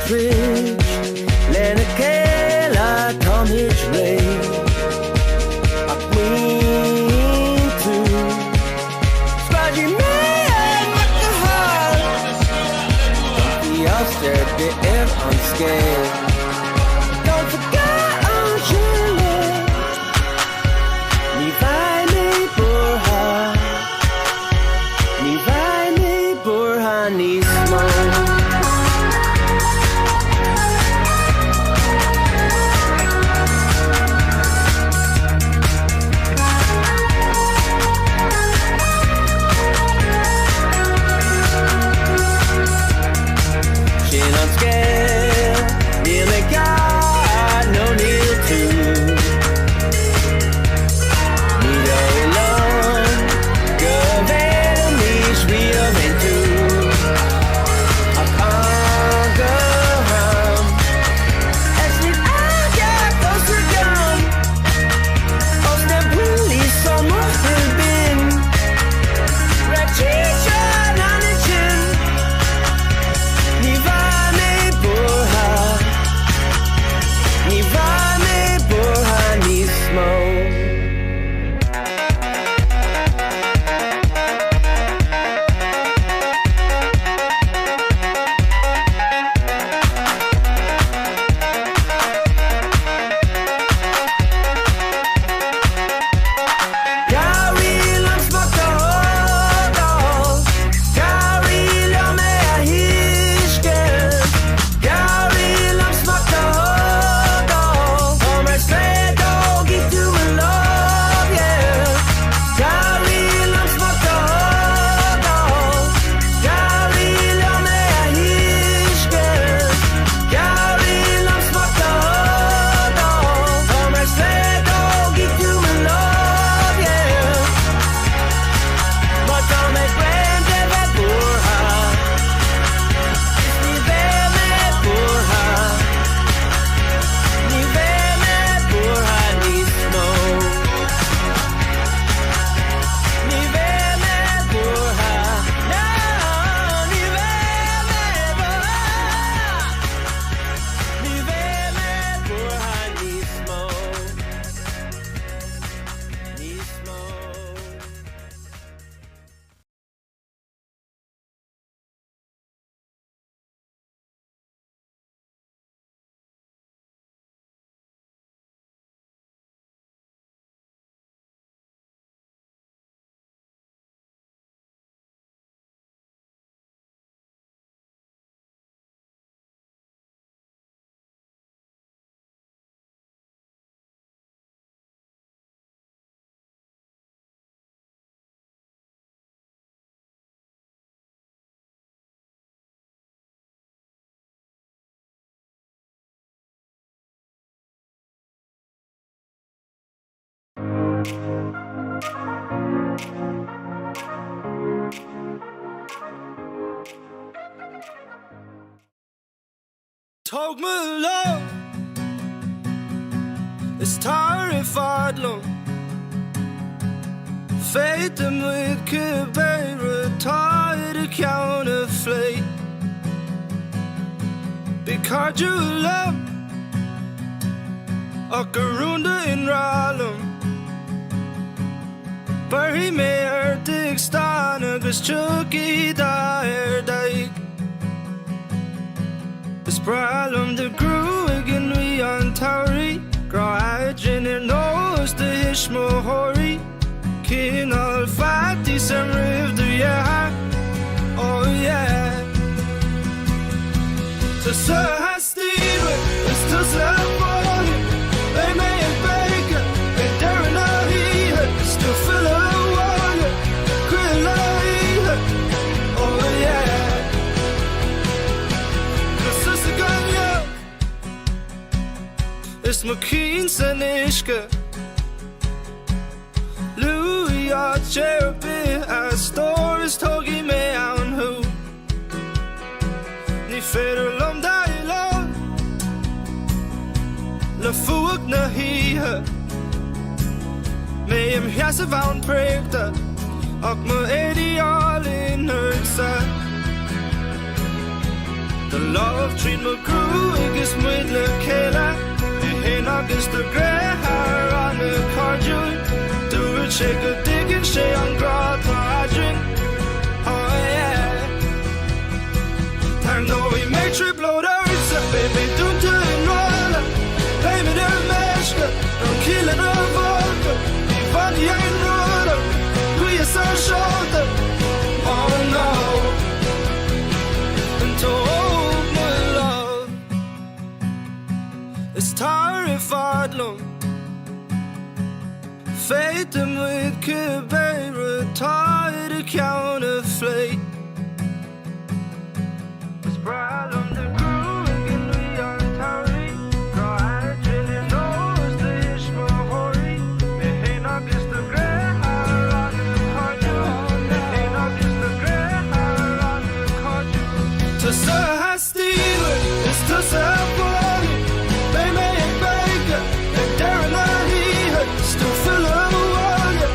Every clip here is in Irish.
Troid lena chéile táimid réidh Ach maoin tú Screadfaidh mé ag na hAll Bhí ar bith ar an scéal Don't forget Angela Ní bheidh mé buartha Ní bheidh mé buartha níos mó. Sin an scéal, níl mé ceart nó níl tú. Ní dóigh liom go bhféadfaimis riamh aontú Ach an go ham Is níl aon cheart os ár gcionn Os na buillí sa mbuachaill binn Réitítear an ansin Ní bheidh mé buartha Ní bheidh mé buartha níos mó. Cabhraigh liom smacht a thógáil, cabhraigh liom é a thuiscint, cabhraigh liom smacht a thógáil, Tá mar sléadóg i tú mo love, yeah. Cabhraigh liom smacht a thógáil, cabhraigh liom é a thuiscint, cabhraigh liom smacht a thógáil, Tá mar sléadóg i tú mo love, yeah. Má tá mé bréan de bheith buartha, is ní bheidh mé buartha, ní bheidh mé buartha níos mó. Ní bheidh mé buartha, no, ní bheidh mé buartha, ní bheidh mé buartha níos mó, níos mó. Tóg mo lámh is tar i bhfad liom. Féadfaidh muid cibé rud atá i do cheann a phlé. Bí cairdiúil liom ach go rúnda i ngrá liom. Beirfidh mé ort ag stánadh agus tiocfaidh dath ar d'aghaidh. Is breá liom do ghruaig i mí an tsamhraidh, grá eadrainn ar nós do thuismitheoirí, cineál faitíos orm roimh do dheartháir, oh yeah. Tusa a theastaíonn uaim, is tusa a fágfaidh, beidh mé ag béiceadh ag deireadh na hoíche, is tú filleadh abhaile, chuile oíche, oh yeah. Is mo chinn san uisce Luaigh áit ar bith a stór is tógfaidh mé ann thú Ní féidir liom déileáil Le fuacht na hoíche Mé im sheasamh ann préachta Ach mo éadaí á líonadh. Do lámh tríd mo ghruaig is muid le chéile, mé fhéin agus do dheartháir an-chairdiúil. Dúirt sé go dtuigeann sé an grá atá eadrainn. Oh yeah. Dar ndóigh mé trioblóid ortsa, beidh mé dúnta i ngrá Beidh mé ar meisce, gan ciall ina bhfocal, ní bhainfidh aon rud an gríos ár seolta. Oh no. And tóg mo lámh Is tar i bhfad liom Féadfaidh muid cibé rud atá i do cheann a phlé. Is breá liom do ghruaig i ndiaidh an tsamhraidh, grá eadrainn ar nós do thuismitheoirí, mé féin agus do dheartháir an-chairdiúil, mé féin agus do dheartháir an-chairdiúil. Tusa a theastaíonn uaim, is tusa a bhfaighim, beidh mé ag béiceadh ag deireadh na hoíche, 's tú ag filleadh abhaile,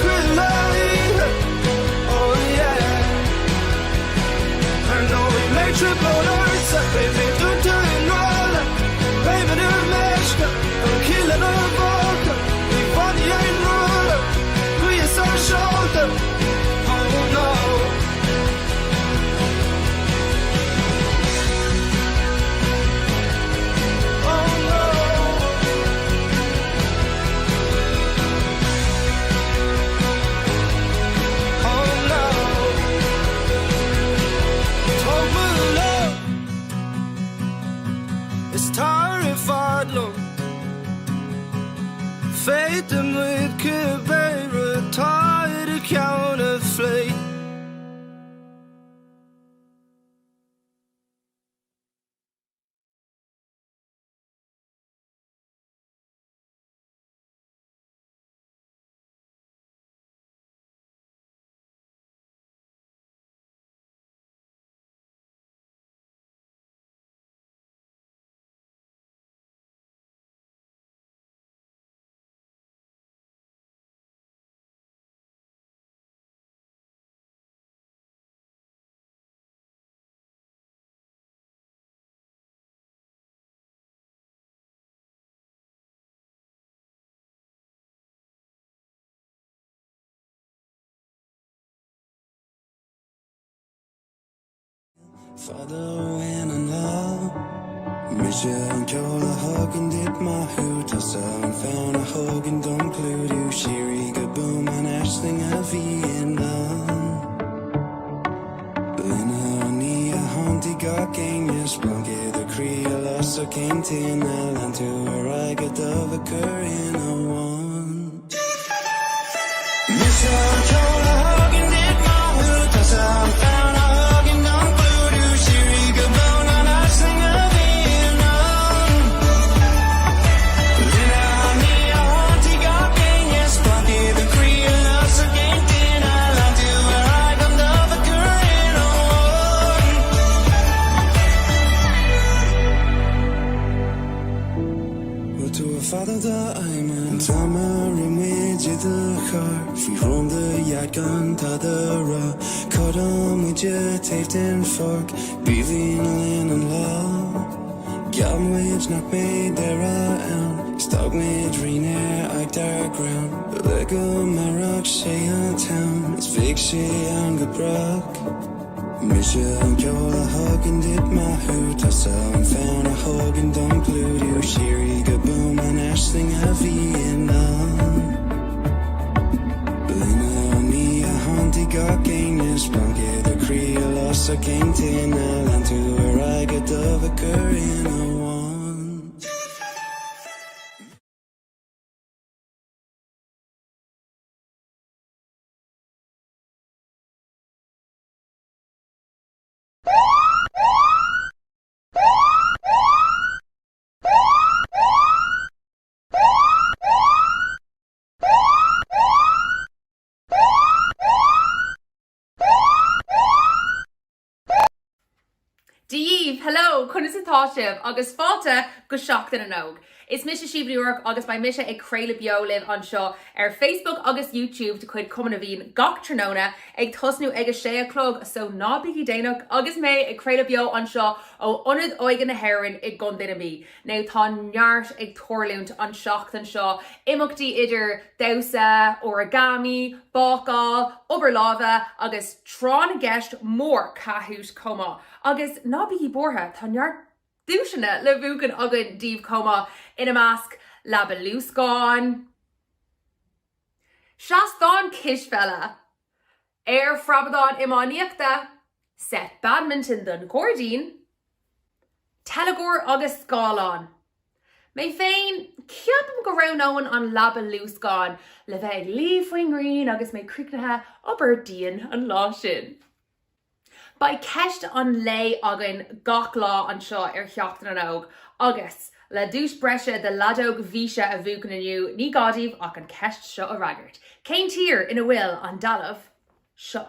chuile oíche, oh yeah. Ar ndóigh mé trioblóid ortsa, beidh mé dúnta i ngrá leat, beidh mé ar meisce, gan ciall ina bhfocal, ní bhainfidh aon rud an gríos ár seolta, oh no. Oh no. Oh no. Tóg mo lámh Is tar i bhfad liom Féadfaidh muid cibé rud atá i do cheann a phlé. Fada ó shin an lá Mise an ceol a thugann duit mothú Tusa an fonn a thugann dom clúdú Síoraí go búm an aisling a bhí i ndán Linne an ní a shantaigh gach éinne Splanc i do chroí a lasfadh aon tine Lean tú ar aghaidh go dubh a chur ina bhun. Mise an ceol a thugann duit mothú Tusa an fonn a thugann dom clúdú Síoraí go bun an aisling a bhí i ndán Linne an ní a shantaigh gach éinne Splanc i do chroí a lasfadh aon tine Lean tú ar aghaidh an dubh a chur ina bhun. Bhfuil tú ag fada d'aidhme? An t-am a raibh muid i do charr Faoi shrón do dhaid gan tada a rá Chodail muide taobh den pháirc B'aoibhinn linn an lá Gheall muid nach mbeadh deireadh ann 'S d'fhág muid rian ar aghaidh dár gcrann Le go mairfeadh sé an t-am Is bheadh sé ann go brách. Mise an ceol a thugann duit mothú Tusa an fonn a thugann dom clúdú Síoraí go búm an aisling a bhí i ndán Linne an ní a shantaigh gach éinne Splanc i do chroí a lasfadh aon tine Lean tú ar aghaidh an dubh a chur ina bhun. Dia dhíbh, hello, conas atá sibh agus fáilte go Seachtain na nÓg. Is mise Síomha Ní Ruairc agus beidh mise ag craoladh beo libh anseo ar Facebook agus YouTube de chuid Cumann na bhFiann gach tráthnóna ag tosnú ag a sé a chlog so ná bígí déanach agus mé ag craoladh beo anseo ó Ionad Óige na hÉireann i gContae na Mí. Now tá neart ag tarlúint an tseachtain seo, imeachtaí idir damhsa, origami, bácáil, obair láimhe agus tráth na gceist mór Kahoot chomh maith. Agus ná bígí buartha, tá neart duaiseanna le buachan againn daoibh chomh maith, ina measc leaba luascáin, seastán cispheile, aerphreabadán iománaíochta, set badminton don ghairdín, teilgeoir agus scáileán. Mé féin, ceapaim go roghnóinn an leaba luascáin le bheith ag luí faoin ngrian agus mé críochnaithe obair dian an lá sin. Beidh ceist an lae againn gach lá anseo ar Sheachtain na nÓg agus, le duais breise de leadóg bhíse a bhuachan inniu, ní gá daoibh ach an cheist seo a fhreagairt, Cén tír ina bhfuil an dealbh seo?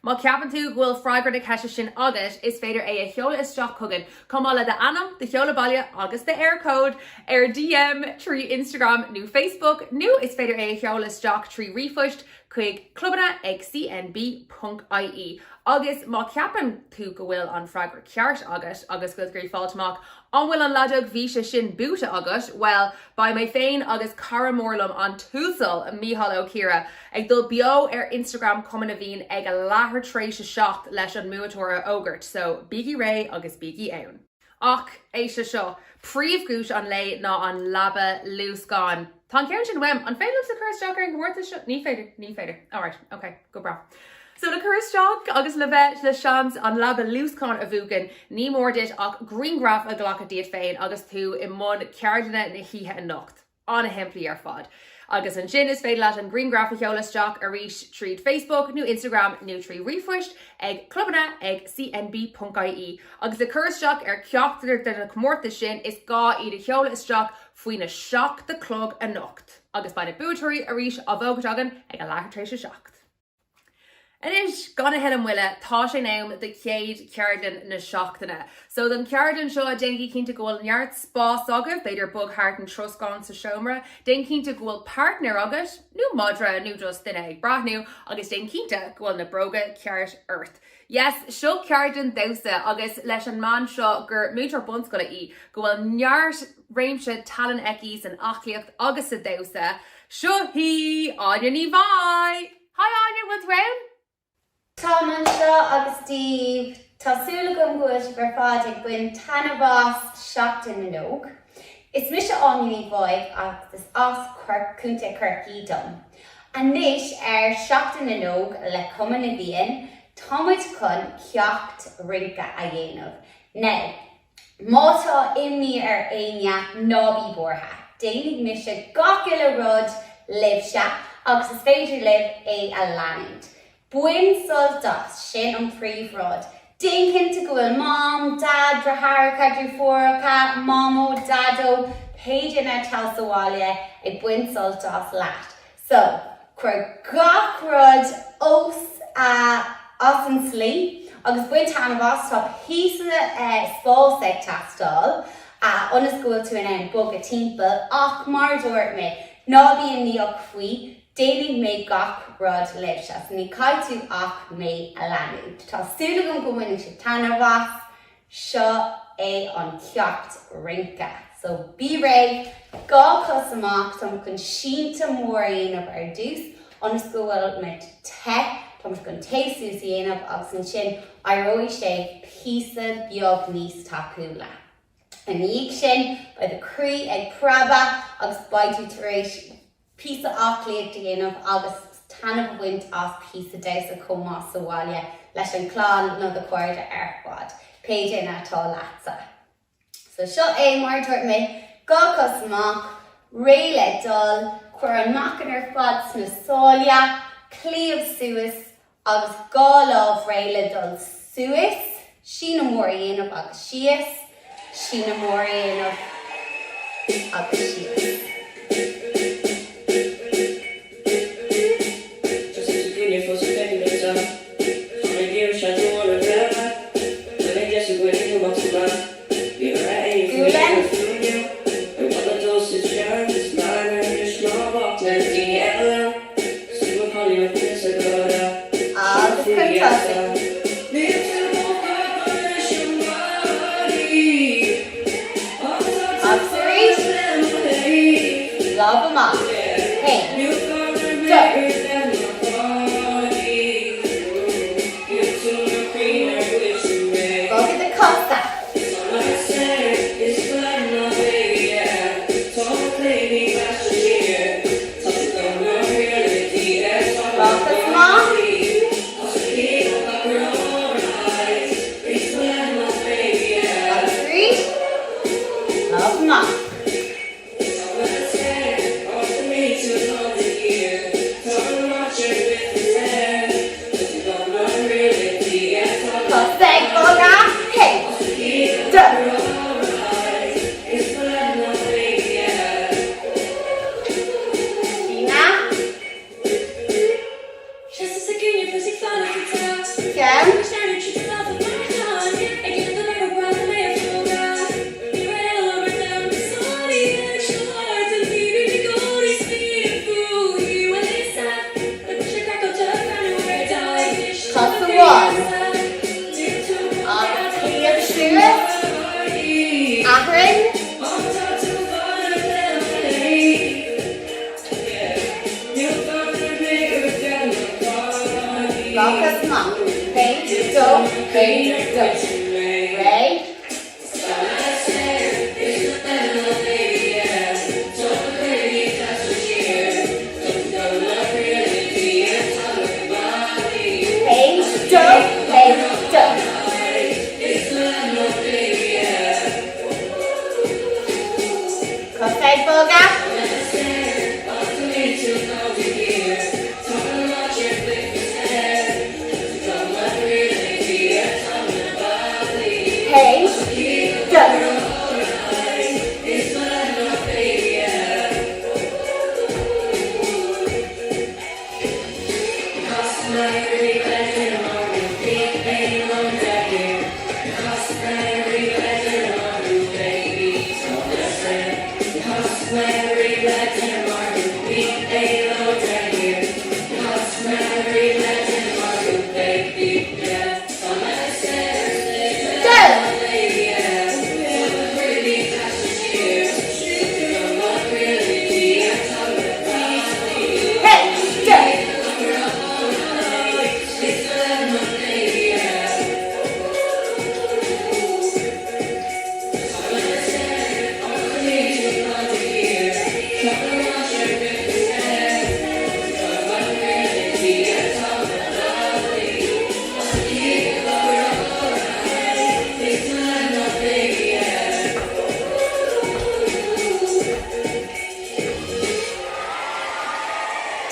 Má cheapann tú go bhfuil freagra na ceiste sin agat, is féidir é a sheoladh isteach chugainn, chomh maith le d'ainm, do sheoladh baile agus d'Eircode, ar DM trí Instagram nó Facebook, nó is féidir é a sheoladh isteach trí ríomhphost chuig clubanna ag cnb ponc ie. Agus má cheapann tú go bhfuil an freagra ceart agat agus go bhfuil tú ag iarraidh fáilt amach an bhfuil an leadóg bhíse sin buaite agat, bhuel, beidh mé féin agus cara mór liom, an tUasal Mícheál Ó Ciaraidh, ag dul beo ar Instagram Cumann na bhFiann ag a leathuair tar éis a 7 leis an mbuaiteoir a fhógairt, so bígí réidh agus bígí ann. Ach éist le seo, príomhdhuais an lae ná an leaba luascáin. Tá an ceann sin uaim. An féidir liomsa cur isteach ar an gcomórtas seo? Ní féidir, ní féidir. Alright, ok, go breá. So le cur isteach agus le bheith le seans an leaba luascáin a bhuachan, ní mór duit ach grianghraf a ghlacadh díot féin agus tú i mbun ceardlainne na hoíche anocht. An-shimplí ar fad. Agus ansin is féidir leat an grianghraf a sheoladh isteach arís tríd Facebook nó Instagram nó trí ríomhphoist ag clubanna ag cnb.ie. Agus le cur isteach ar ceachtar de na comórtais sin is gá iad a sheoladh isteach faoina 7 a chlog anocht. Agus beidh na buaiteoirí arís á bhfógairt againn ag a leathuair tar éis a 7. Anois, gan a thuilleadh moille, tá sé in am do chéad cheardlann na seachtaine. So don cheardlann seo, déanaigí cinnte go bhfuil neart spás agaibh, b'fhéidir bog thart an troscán sa seomra, déan cinnte go bhfuil páirtnéir agat, nó madra nó just duine ag breathnú, agus déan cinnte go bhfuil na bróga ceart ort. Yes, seo ceardlann damhsa agus leis an mbean seo gur múinteoir bunscoile í, go bhfuil neart réimse tallann aici san aclaíocht agus sa damhsa. Seo hí Áine Ní Bhadhg! Hi Áine, bhfuil tú ann? Táim anseo agus daoibh. Tá súil agam go bhfuil sibh ar fad ag baint taitneamh as Seachtain na nÓg. Is mise Áine Ní Bhadhg agus is as Contae Chorcaí dom. Anois ar Seachtain na nÓg le Cumann na bhFiann, tá muid chun ceacht rince a dhéanamh. Now, Má tá imní ar éinne, ná bí buartha. Déanfaidh mise gach uile rud libhse agus is féidir libh é a leanúint. Bain sult as, sin an príomhrud. Déan cinnte go bhfuil Mam, Daid, deartháireacha, deirfiúracha, Mamó, Daideo, pé duine atá sa bhaile ag baint sult as leat. So, cuir gach rud os as an tslí agus bain taitneamh as, tá píosa spáis ag teastáil ionas go bhfuil tú in ann bogadh timpeall ach mar a dúirt mé, ná bí imníoch faoi, déanfaidh mé gach rud libhse, so ní caithfidh tú ach mé a leanúint. Tá súil agam go mbainfidh sibh taitneamh as. Seo é an ceacht rince. So bí réidh, 2 cos amach, tá muid chun sínte mór a dhéanamh ar dtús ionas go bhfuil muid te, tá muid chun téamh suas a dhéanamh agus ansin éireoidh sé píosa beag níos tapúla. Ina dhiaidh sin beidh do chroí ag preabadh agus beidh tú tar éis píosa aclaíocht a dhéanamh agus taitneamh a bhaint as píosa damhsa chomh maith sa bhaile leis an chlann nó do chairde ar fad, pé duine atá leatsa. So seo é, mar a dúirt mé, 2 cos amach, réidh le dul, cuir an meáchan ar fad sna sála, cliabh suas, Agus 2 lámh réidh le dul suas, síneadh mór a dhéanamh agus síos, síneadh mór a dhéanamh agus síos. Lámh amach. Haon. Dó. Bogadh do chosa. Rachas maith. Agus arís. Lámh amach. Cosa ag bogadh. Haon. Dó. Síneadh. Ceann. Cos amháin. Agus cliabh suas. Athraigh. Rachas maith. Haon, dó, haon, dó. Réidh. Haon, dó, haon, dó. Cosa ag bogadh. Haon, dó. Dó. Haon, dó.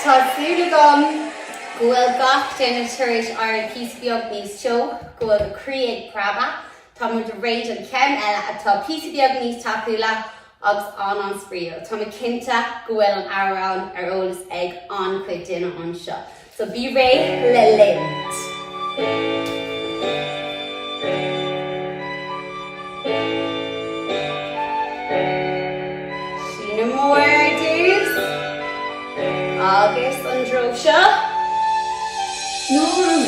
Tá súil agam go bhfuil gach duine tar éis éirí píosa beag níos teo, go bhfuil do chroí ag preabadh. Tá muid réidh don cheann eile atá píosa beag níos tapúla agus an-an-spraíúil. Tá mé cinnte go bhfuil an amhrán ar eolas ag an-chuid duine anseo. So bí réidh le léimt. Síneadh mór ar dtús agus an treo seo. Cas!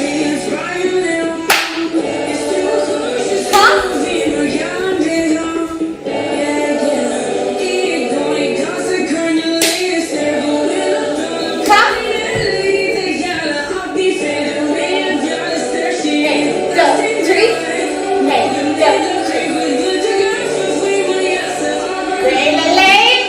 Cas! Haon, dó, trí. Haon, dó, trí. Réidh le léim.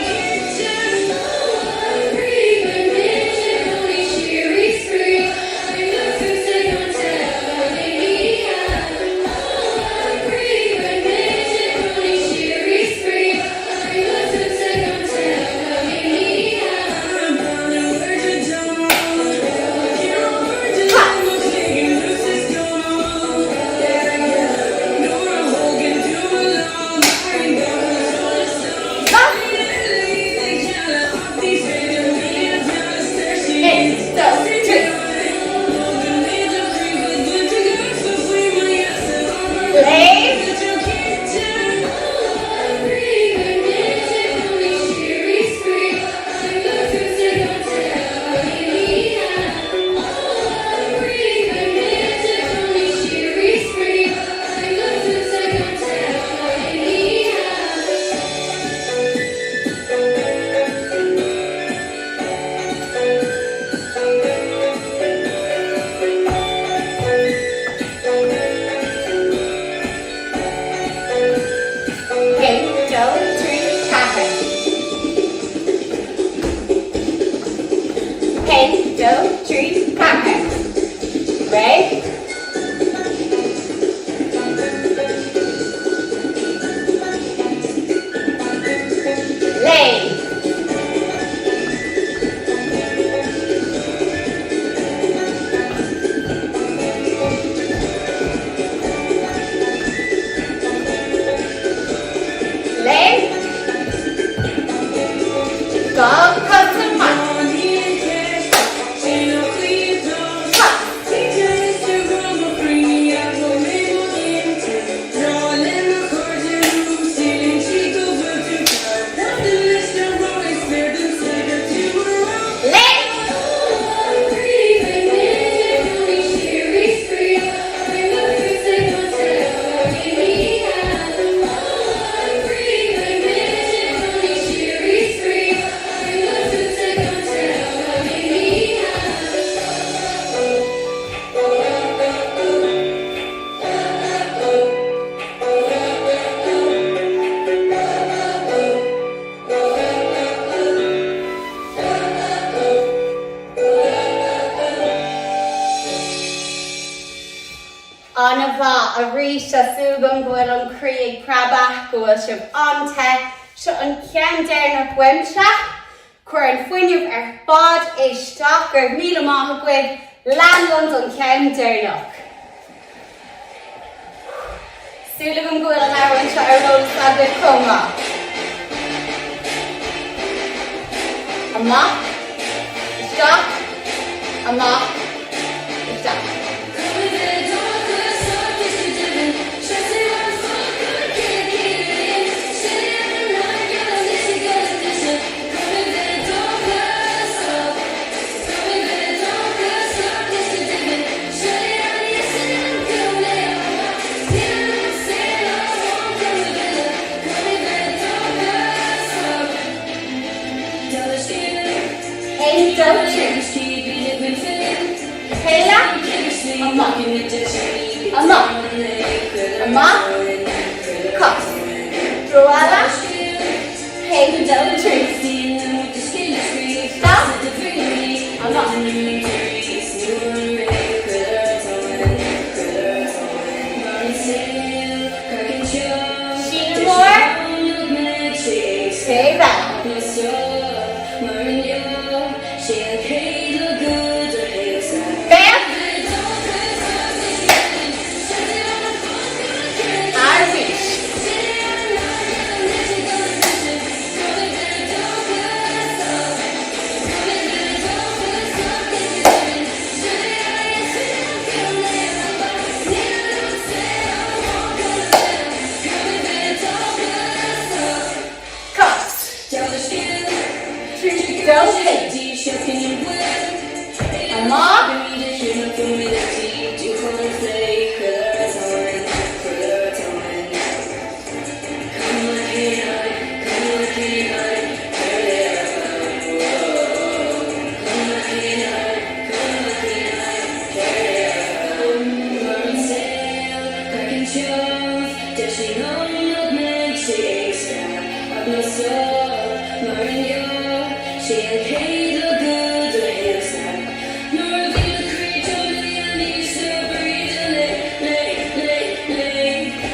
An-mhaith arís, tá súil agam go bhfuil an croí ag preabadh, go bhfuil sibh an-te. Seo an ceann deireanach uaimse. Cuir an fuinneamh ar fad isteach. Go raibh míle maith agaibh. Lean liom don cheann deireanach. Súil agam go bhfuil an amhrán seo ar eolas agaibh chomh maith. Amach, isteach, amach, isteach. Haon, dó, trí. Chéile. Amach. Amach. Amach. Cos. Treo eile. Haon, dó, trí. Isteach. Amach. Síneadh mór. Taobh eile. Féach. Arís. Cos. 3, 2, 1. Amach.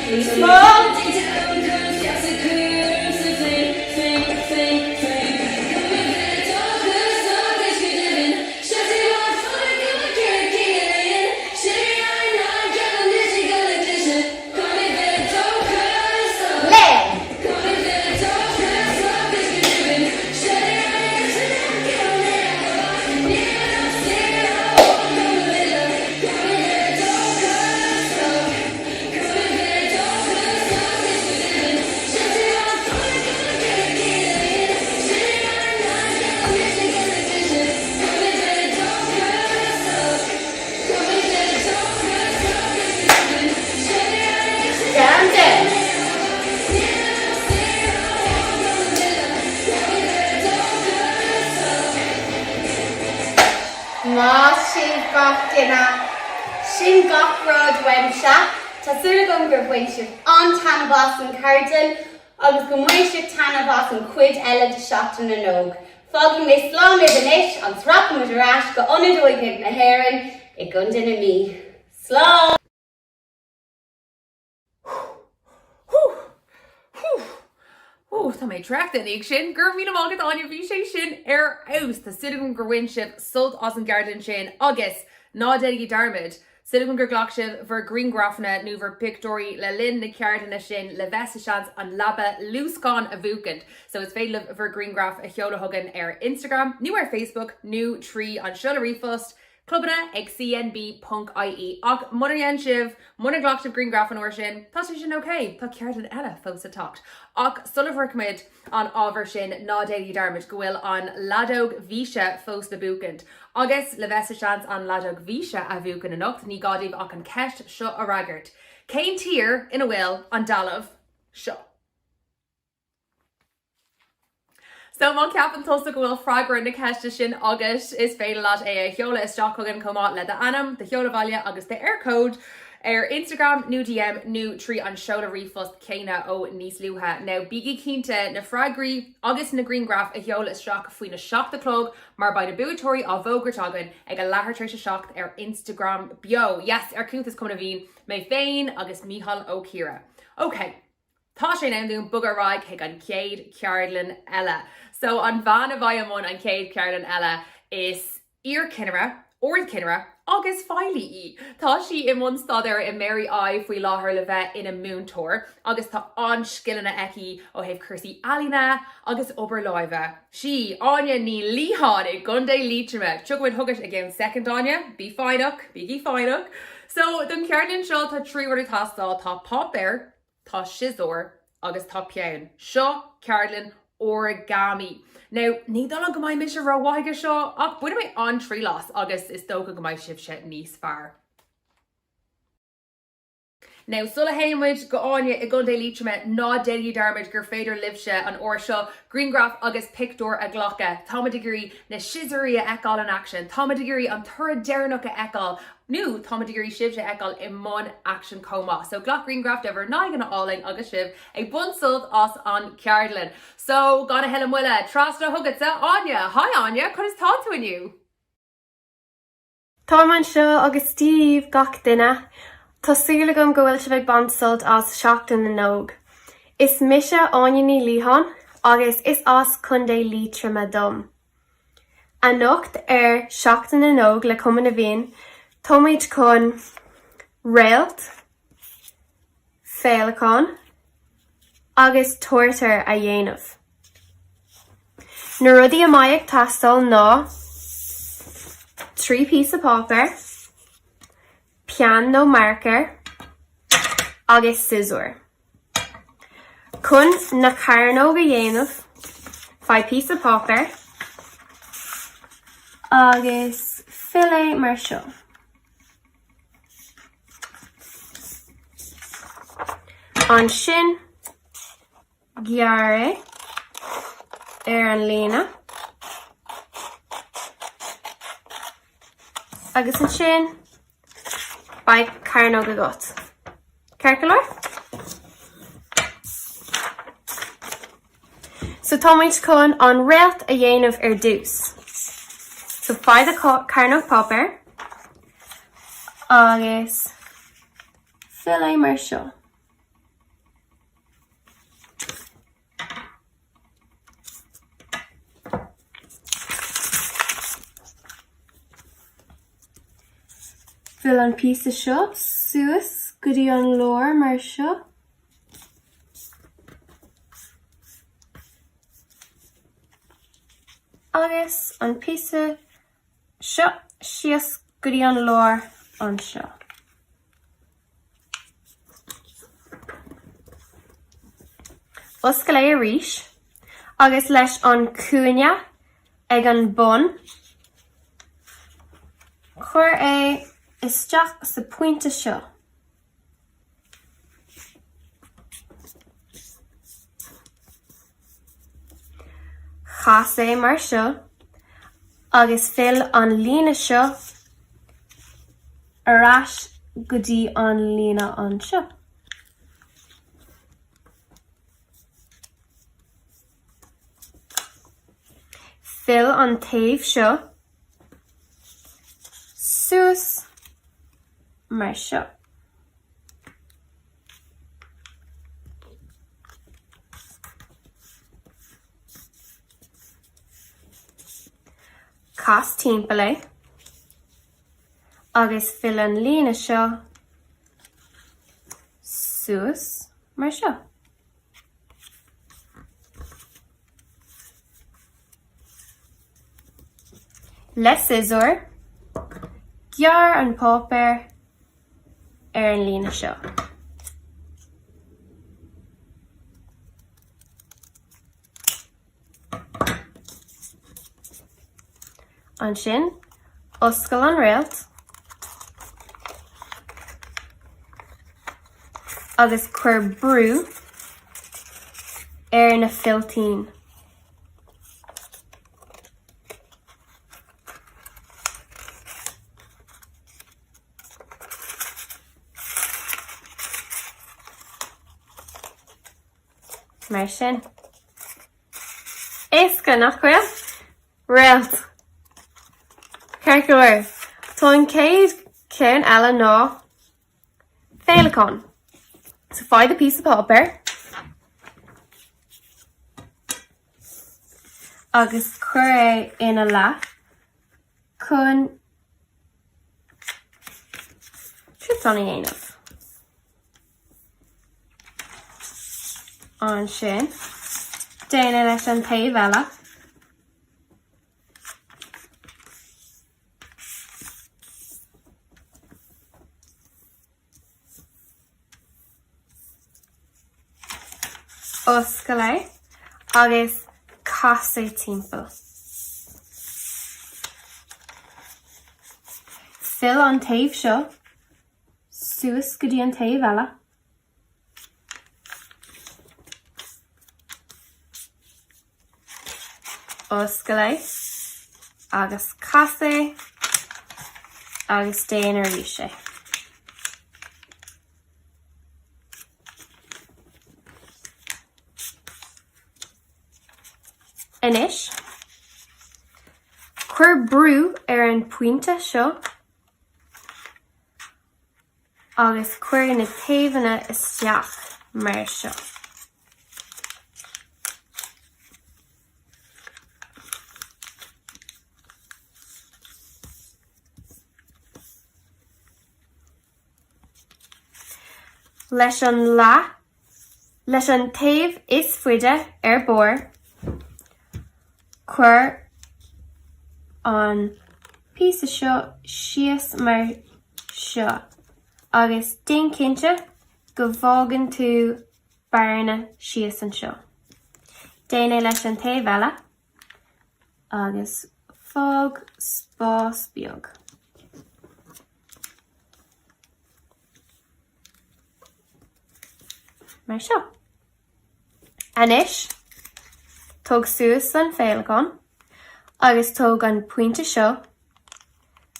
Níos mó. Léim. Down, down. Maith sibh gach duine. Sin gach rud uaimse. Tá súil agam gur bhain sibh an-taitneamh as an cheardlann agus go mbainfidh sibh taitneamh as an chuid eile de Seachtain na nÓg. Fágfaidh mé slán libh anois agus rachaidh muid ar ais go Ionad Óige na hÉireann i gContae na Mí. Slán! Ó, tá mé traochta i ndiaidh sin. Go raibh míle maith agat, Áine, bhí sé sin ar fheabhas. Tá súil agam gur bhain sibh sult as an gceardlann sin agus ná déanaigí dearmad, súil agam gur ghlac sibh bhur grianghrafanna nó bhur bpictiúirí le linn na ceardlainne sin le bheith sa seans an leaba luascáin a bhuachaint. So is féidir libh bhur grianghraif a sheoladh chugainn ar Instagram nó ar Facebook nó trí an seoladh ríomhphost clubanna ag cnb ponc ie Ach munar dhein sibh, munar ghlac sibh grianghraf an uair sin, tá sé sin ok, tá ceardlann eile fós le teacht. Ach sula bhfroichimid an ábhar sin, ná déanaigí dearmad go bhfuil an leadóg bhíse fós le buachaint. Agus le bheith sa seans an leadóg bhíse a bhuachan anocht, ní gá daoibh ach an ceist seo a fhreagairt, Cén tír ina bhfuil an dealbh seo? So má cheapann tusa go bhfuil freagra na ceiste sin agat, is féidir leat é a sheoladh isteach chugainn chomh maith le d'ainm, do sheoladh bhaile agus d'Eircode. Ar Instagram nó DM nó trí an seoladh ríomhphost céanna ó níos luaithe. Now bígí cinnte na freagraí agus na grianghraif a sheoladh isteach faoina 7 a chlog mar beidh na buaiteoirí á bhfógairt againn ag a leathuair tar éis a 7 ar Instagram beo. Yes, ar Cuntas Cumann na bhFiann, mé féin agus Mícheál Ó Ciaraidh. Ok. Tá sé in am dúinn bogadh ar aghaidh chuig an chéad cheardlann eile. So an bhean a bheidh i mbun an chéad cheardlann eile is iarchinnire, ardchinnire agus feighlí í. Tá sí i mbun staidéir i Mary I faoi láthair le bheith ina múinteoir agus tá an-scileanna aici ó thaobh cúrsaí ealaíne agus obair láimhe. Sí Áine Ní Liatháin i gContae Liatroma. Tiocfaidh muid chugat i gceann soicind Áine, bí foighneach, bígí foighneach. So don cheardlann seo tá 3 rud ag teastáil, tá páipéar, tá siosúr agus tá peann. Seo ceardlann origami. Now, ní dóigh liom go mbeidh mise rómhaith aige seo, ach bainfidh mé an-triail as agus is dócha go mbeidh sibhse níos fearr. Now, sula théann muid go Áine i gContae Liatroma, ná déanaigí dearmad gur féidir libhse an uair seo grianghraf agus pictiúr a ghlacadh. Táimid ag iarraidh na siosúirí a fheiceáil in action, táimid ag iarraidh an toradh deireanach a fheiceáil, Nó táimid ag iarraidh sibhse a fheiceáil i mbun aicsin chomh maith. So glac grianghraf de bhur n-aghaidheanna álainn agus sibh ag baint sult as an cheardlann. So gan a thuilleadh moille, trasna chugatsa, Áine! Hi Áine, conas tá tú inniu? Táim anseo agus Dia daoibh gach duine. Tá súil agam go bhfuil sibh ag baint sult as Seachtain na nÓg. Is mise Áine Ní Liatháin agus is as Contae Liatroma dom. Anocht ar Seachtain na nÓg le Cumann na bhFiann, táimid chun réalt, féileacán agus turtar a dhéanamh. Na rudaí a mbeidh ag teastáil ná 3 píosa páipéir, peann nó marker agus siosúr. Chun na cearnóg a dhéanamh, faigh píosa páipéir agus fill é mar seo. Ansin, gearr é ar an líne agus ansin Beidh cearnóg agat. Ceart go leor? So táimid chun an réalt a dhéanamh ar dtús. So faigh do cearnóg páipéir agus fill é mar seo. Fill an píosa seo suas go dtí an lár mar seo. Agus an píosa seo síos go dtí an lár anseo. Oscail é arís agus leis an cúinne ag an bun, cuir é isteach sa pointe seo. Cas é mar seo agus fill an líne seo ar ais go dtí an líne anseo. Fill an taobh seo suas mar seo. Cas timpeall é agus fill an líne seo suas mar seo. Le siosúr, gearr an páipéar ar an líne seo. Ansin, oscail an réalt agus cuir brú ar na filltín. Mar sin. Éasca, nach bhfuil? Réalt. Ceart go leor. Tá an chéad cheann eile ná féileacán. So faigh do píosa páipéir agus cuir é ina leath chun triantán a dhéanamh. Ansin, déan é leis an taobh eile. Oscail é agus cas é timpeall. Fill an taobh seo suas go dtí an taobh eile. Oscail é agus cas é agus déan arís é. Anois, cuir brú ar an pointe seo agus cuir na taobhanna isteach mar seo. Leis an leath, leis an taobh is faide ar barr, cuir an píosa seo síos mar seo agus déan cinnte go bhfágann tú bearna síos anseo. Déan é leis an taobh eile agus fág spás beag. Mar seo. Anois, tóg suas an féileacán agus tóg an pointe seo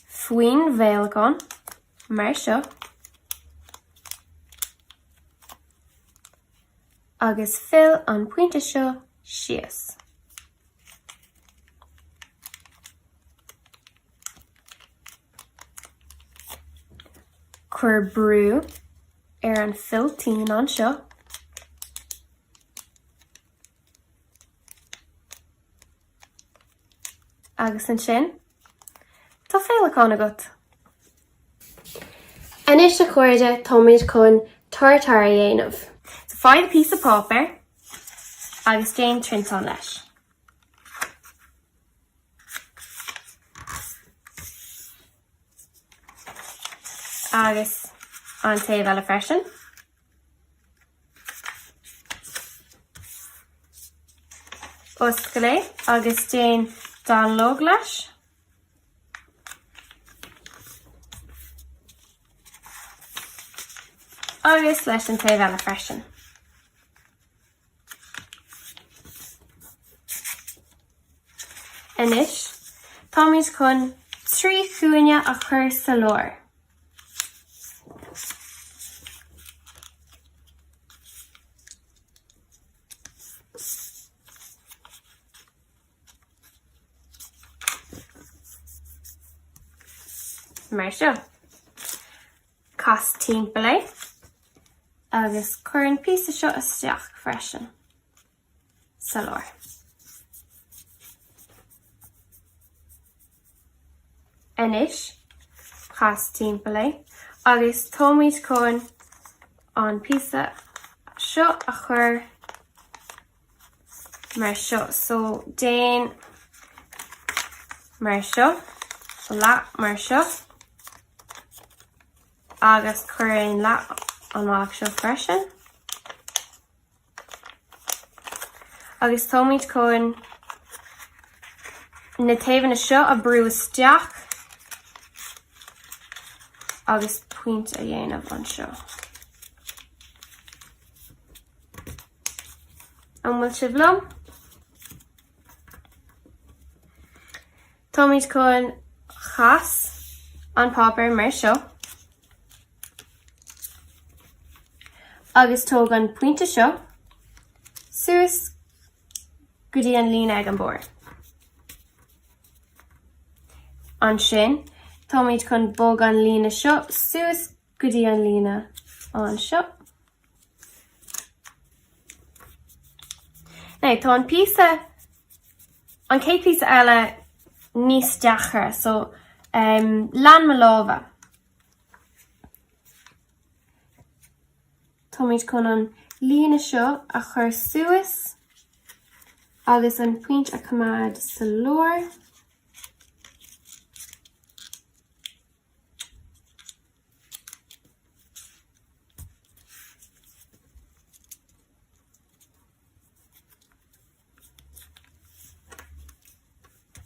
faoin bhféileacán, mar seo, agus fill an pointe seo síos. Cuir brú ar an filltín anseo. Agus ansin, tá féileacán agat! Anois a chairde, táimid chun turtar a dhéanamh. So faigh píosa páipéir agus déan triantán leis. Agus an taobh eile freisin. Oscail é agus déan dallóg leis. Agus leis an taobh eile freisin. Anois, táimid chun 3 chúinne a chur sa lár. Mar seo. Cas timpeall é agus cuir an píosa seo isteach freisin sa lár. Anois, cas timpeall é agus táimid chun an píosa seo a chur mar seo. So, déan mar seo, leath mar seo agus cuir an leath an bealach seo freisin. Agus táimid chun na taobhanna seo a brú isteach agus pointe a dhéanamh anseo. An bhfuil sibh liom? Táimid chun chas an páipéar mar seo. Agus tóg an pointe seo. suas go dtí an líne ag an barr. Ansin, táimid chun bog an líne seo suas go dtí an líne anseo. Now, tá an píosa, an chéad píosa eile níos deacra, so um, lean mo lámha. Táimid chun an líne seo a chur suas agus an pointe a choimeád sa lár.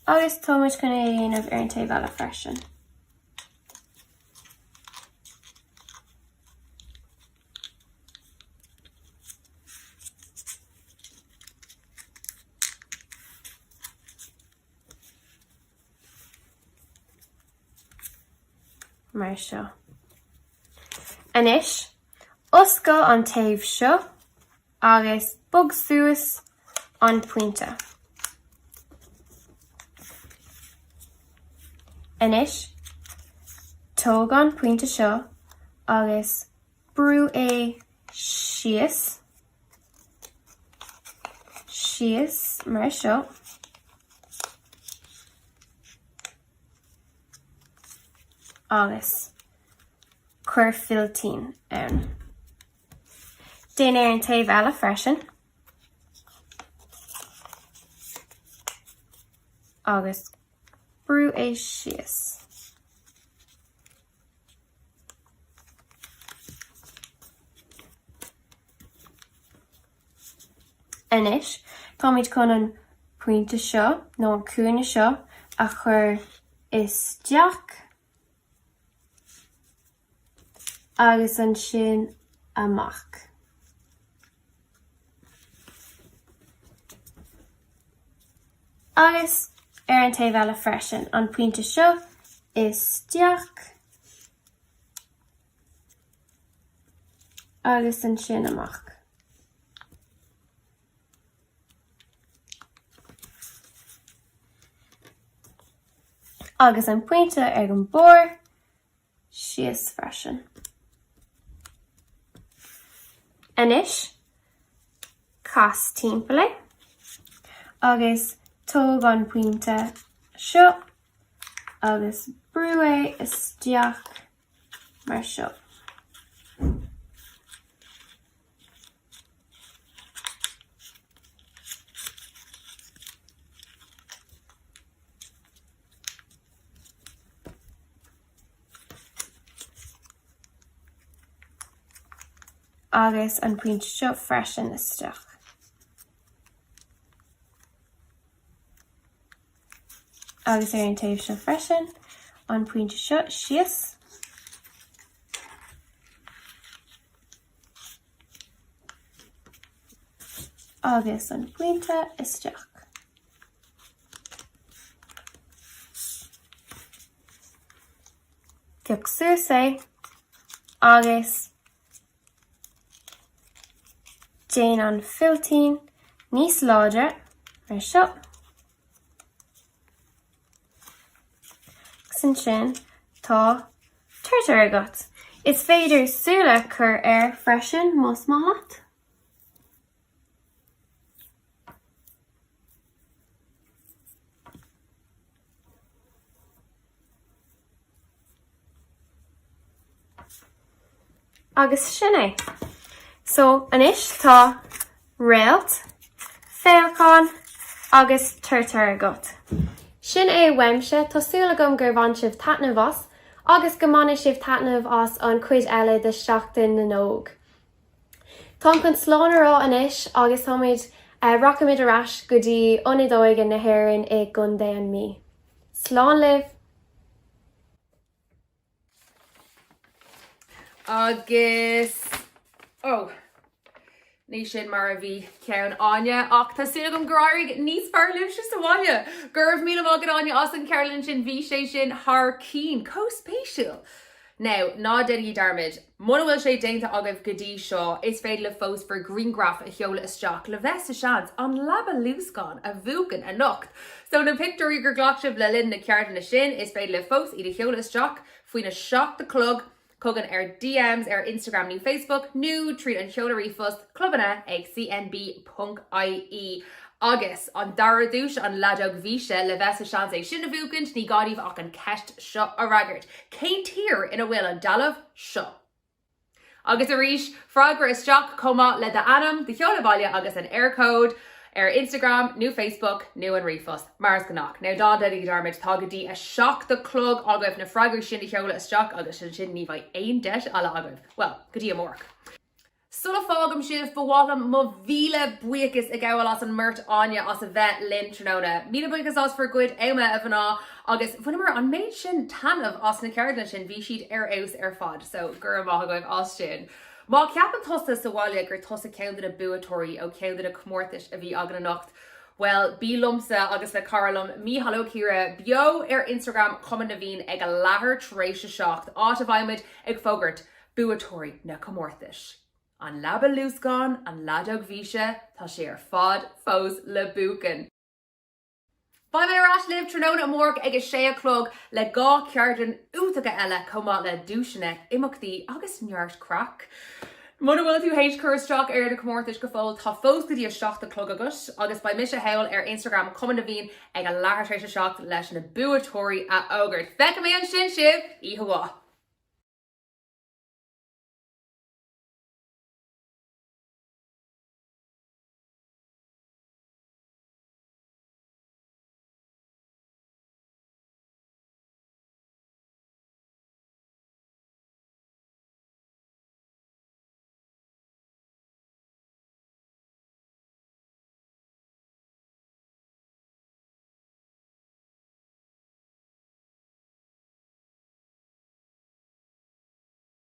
Agus táimid chun é a dhéanamh ar an taobh eile freisin. Mar seo. Anois, oscail an taobh seo agus bog suas an pointe. Anois, tóg an pointe seo agus brú é síos, síos mar seo. Agus cuir filltín ann. Déan ar an taobh eile freisin. Agus brú é síos. Anois, táimid chun an pointe seo, nó an cúinne seo, a chur isteach. agus ansin amach. Agus ar an taobh eile freisin, an pointe seo isteach agus ansin amach. Agus an pointe ag an barr síos freisin. Anois, cas timpeall é agus tóg an pointe seo agus brú é isteach mar seo. Agus an pointe seo freisin isteach. Agus ar an taobh seo freisin, an pointe seo síos. Agus an pointe isteach. Pioc suas é agus déan an filltín níos láidre mar seo. Agus ansin tá turtar agat. Is féidir súile a chur air freisin más maith leat. Agus sin é. So anois tá réalt, féileacán agus turtar agat. Sin é uaimse, tá súil agam gur bhain sibh taitneamh as agus go mbainfidh sibh taitneamh as an chuid eile de Seachtain na nÓg. Táim chun slán a rá anois agus táimid, rachaimid ar ais go dtí Ionad Óige na hÉireann i gContae an Mí. Slán libh! Agus, ó, ní sin mar a bhí ceann Áine ach tá súil agam gur éirigh níos fearr libhse sa bhaile. Go raibh míle maith agat Áine as an cheardlann sin, bhí sé sin thar cinn, chomh spéisiúil! Now, ná déanaigí dearmad, muna bhfuil sé déanta agaibh go dtí seo, is féidir libh fós bhur ngrianghraf a sheoladh isteach le bheith sa seans an leaba luascáin a bhuachan anocht. So na pictiúirí gur ghlac sibh le linn na ceardlainne sin, is féidir libh fós iad a sheoladh isteach faoina 7 a chlog chugainn ar DMs ar Instagram nó Facebook nó tríd an sheoladh ríomhphost clubanna ag cnb.ie. Agus an dara duais, an leadóg bhíse, le bheith sa seans é sin a bhuachaint, ní gá daoibh ach an ceist seo a fhreagairt, Cén tír ina bhfuil an dealbh seo? Agus arís, freagra isteach chomh maith le d'ainm, do sheoladh baile agus an Eircode ar Instagram nó Facebook nó an ríomhphost, mar is gnách. Now ná déanaigí dearmad, tá go dtí a 7 a chlog agaibh na freagraí sin a sheoladh isteach agus ansin ní bheidh aon deis eile agaibh, bhuel, go dtí amárach. Sula bhfágaim sibh, ba mhaith liom mo mhíle buíochas a ghabháil as an mbeirt Áine as a bheith linn tráthnóna. Míle buíochas as bhur gcuid ama, a mhná, agus bhaineamar an méid sin taitneamh as na ceardlanna sin, bhí siad ar fheabhas ar fad, so go raibh maith agaibh as sin. Má cheapann tusa sa bhaile gur tusa ceann de na buaiteoirí ó cheann de na comórtais a bhí againn anocht, bhuel, bí liomsa agus le cara liom, Mícheál Ó Ciaraidh, beo ar Instagram Chumann na bhFiann ag a leathuair tar éis a 7, áit a bheidh muid ag fógairt Buaiteoirí na comórtais. An leaba luascáin, an leadóg bhíse, tá sé ar fad fós le buachan! Beidh mé ar ais libh tráthnóna amárach ag a sé a chlog le 2 ceardlann iontacha eile chomh maith le duaiseanna, imeachtaí agus neart craic. Muna bhfuil tú théis cur isteach ar na comórtais go fóill, tá fós go dtí a 7 a chlog agat agus beidh mise thall ar Instagram Cumann na bhFiann ag a leathuair tar éis a 7 leis na buaiteoirí a fhógairt. Feicfidh mé ansin sibh! Oíche mhaith!